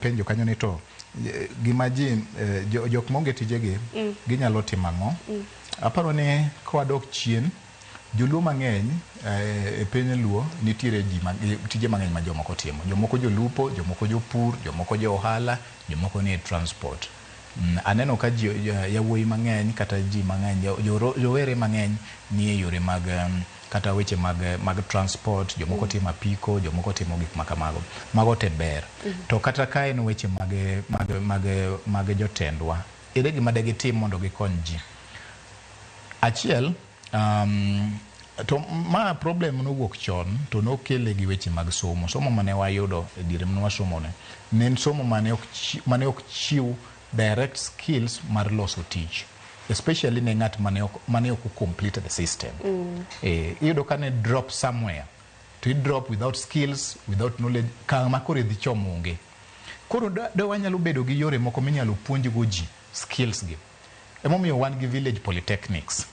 Penjo kanyo ni to gima ji jok maonge tijegi ginyalo timo ang'o? Aparo ni kwadok chien, joluo mang'eny e piny luo nitiere ji tije mang'eny ma jomoko timo. Jomoko jolupo, jomoko jopur, jomoko jo ohala, jomoko nie transport. Aneno ka ji yawuoyi mang'eny kata ji mang'eny jowere mang'eny nie yore mag kata weche mag transport, jomoko timo apiko, jomoko timo gik ma kamago. Mago te ber. To kata ka en weche mag jotendwa, ere gima de gitim mondo gikony ji? Achiel, to ma problem nowuok chon to nokele gi weche mag somo. Somo mane wayudo e diere mane wasomo ne, ne en somo mane ok chiw direct skills mar loso tich. Especially ne ng'at mane ok complete the system. Iyudo ka ne drop somewhere, to i drop without skills, without knowledge, kama koro idhi chomo onge. Koro da wanyalo bedo gi yore moko minyalo puonjgo ji skills gi. Emomiyo wan gi village polytechnics.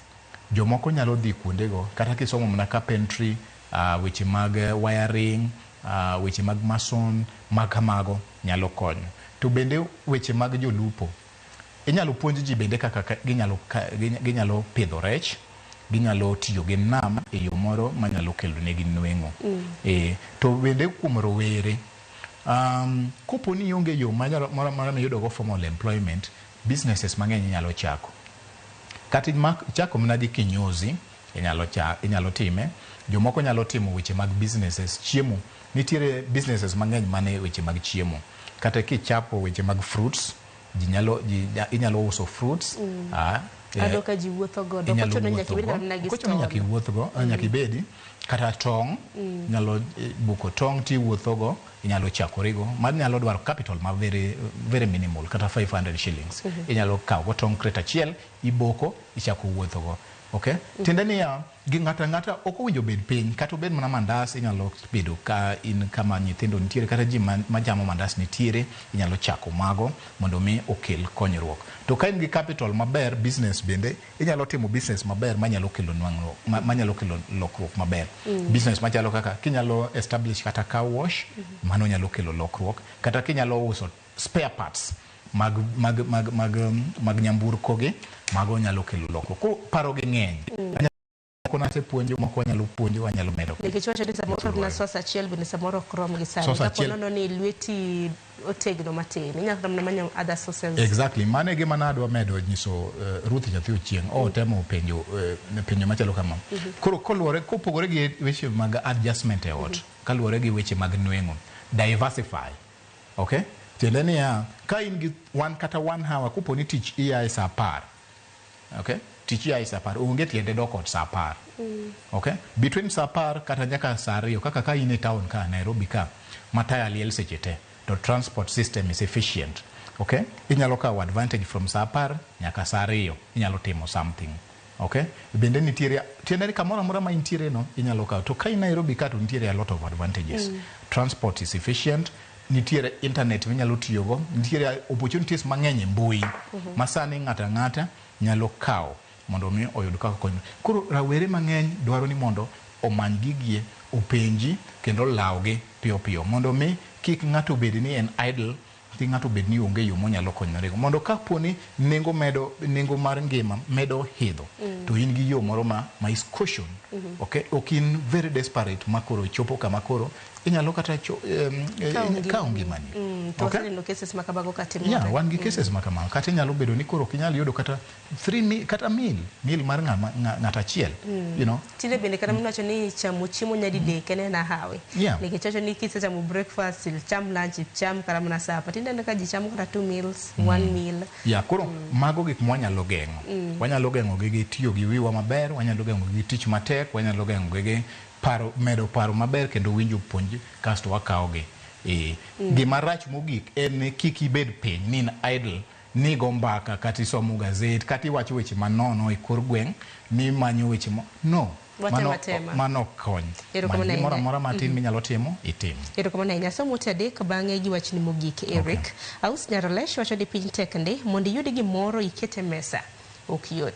Jomoko nyalo dhi kuondego kata kisomo mana carpentry, weche mag wiring, weche mag mason, mag kamago nyalo konyo. To bende weche mag jolupo, inyalo puonj ji bende kaka ginyalo pidho rech, ginyalo tiyo gi nam e yo moro manyalo kelo negi nweng'o. To bende kuom rowere, kopo ni ionge yo moro amora miyudo go formal employment, businesses mang'eny inyalo chako. Kata ichako mana gi kinyozi, inyalo time. Jomoko nyalo timo weche mag businesses, chiemo. Nitiere businesses mang'eny mane weche mag chiemo. Kata kichapo weche mag fruits, inyalo uso fruits. Ado ka ji wuotho godo. Inyalo Ok ochuno nyaka ibed wuotho kata mana go. gi Ok ochuno nyaka stall. iwuothgo, nyaka ibedi. Kata tong', inyalo buko tong' tiwuothogo, inyalo chakorigo. Mano nyalo dwaro capital ma very, very minimal, kata 500 shillings. Inyalo kawo go tong' crate achiel, iboko, ichako wuothogo. Okay? Tiende niya, gi ng'ato ang'ata ok owinjo bed piny, kata obed mana mandas, inyalo bedo ka in kama nyithindo nitiere, kata ji machamo mandas nitiere, inyalo chako mago mondo mi okel konyruok. To ka in gi capital maber, business bende, inyalo timo business maber manyalo kelo nwang'ruok, manyalo kelo lokruok maber. Business machalo kaka kinyalo establish kata car wash, mano nyalo kelo lokruok, kata kinyalo uso spare parts mag nyamburko gi, mago nyalo kelo lokruok. Koro paro gi ng'eny. Moko nasepuonjo, moko wanyalo puonjo, wanyalo medo. Nikech wacho ni samoro na source achiel bende samoro ok rom gi sani. Source Kapo achiel. nono ni lweti otegno matin, inyalo kata mana manyo other sources. Exactly. Mano e gima nadwa medo nyiso Ruth nyathi Ochieng'. Otemo penjo machalo kama. Koro kopogore gi weche mag adjustment e ot, kaluwore gi weche mag nweng'o, diversify. Okay? Tiende niya, ka in gi one kata 1 hour, kopo ni tich iya e saa 10. Okay? Tich iya e saa 10, onge tiende dok ot saa 10. Okay? Between saa 10 kata nyaka saa 2, kaka ka in e town ka, Nairobi ka, ma taya liel seche te, to transport system is efficient. Okay? Inyalo kawo advantage from saa 10 nyaka saa 2, inyalo timo something. Okay? Bende nitiere, tiende ni kamoro amora ma intiere no, inyalo kawo. To ka in Nairobi ka to nitiere a lot of advantages. Transport is efficient, nitiere internet minyalo tiyogo, nitiere opportunities mang'eny e mbui, ma sani ng'ato ang'ata nyalo kawo mondo mi oyud kaka konyre. Koro rawere mang'eny dwaro ni mondo omany gigie, openji kendo olawgi piyo piyo mondo mi kik ng'ato obed ni en idle, kik ng'ato obed ni onge yo monyalo konyorego. Mondo kapo ni nengo mar ngima medo idho, to in gi yo moro ma is caution. Okay? Ok in very desperate ma koro chopo kama koro inyalo kata Kawo ngimani. Kawo ngimani. To Okay? waseneno cases ma kamago katimore. Yeah, wan gi cases ma kamago. Kata inyalo bedo ni koro ok inyal yudo kata three kata meal mar ng'at achiel. Tinde bende kata mana wacho ni chamo chiemo nyadidek en hawi. Nikech wacho ni kisechamo breakfast, icham lunch, icham kata mana supper. Tinde aneno ka ji chamo kata two meals, one meal. Yeah, koro mago gik mwanyalo geng'o. Wanyalo geng'o gi gi tiyo gi wiwa maber, wanyalo geng'o gi tich matek, wanyalo geng'o gi gi paro, medo paro maber kendo winjo puonj kasto wakawo gi. Gima rach mogik en ni kik ibed piny ni in idle, ni go mbaka kata isomo gazet kata iwacho weche manono e kor gweng' ni manyo weche mo no. Watemo Mano, atema. mano ok kony. Erokamano Many gimoro ahinya. amora matin minyalo timo, itim. Erokamano ahinya. Somo ote adek bang'e gi wachni mogik, Eric. Aus Nyarolesh wacho ni piny tek ndi, mondo iyud gimoro iket e mesa ok yot.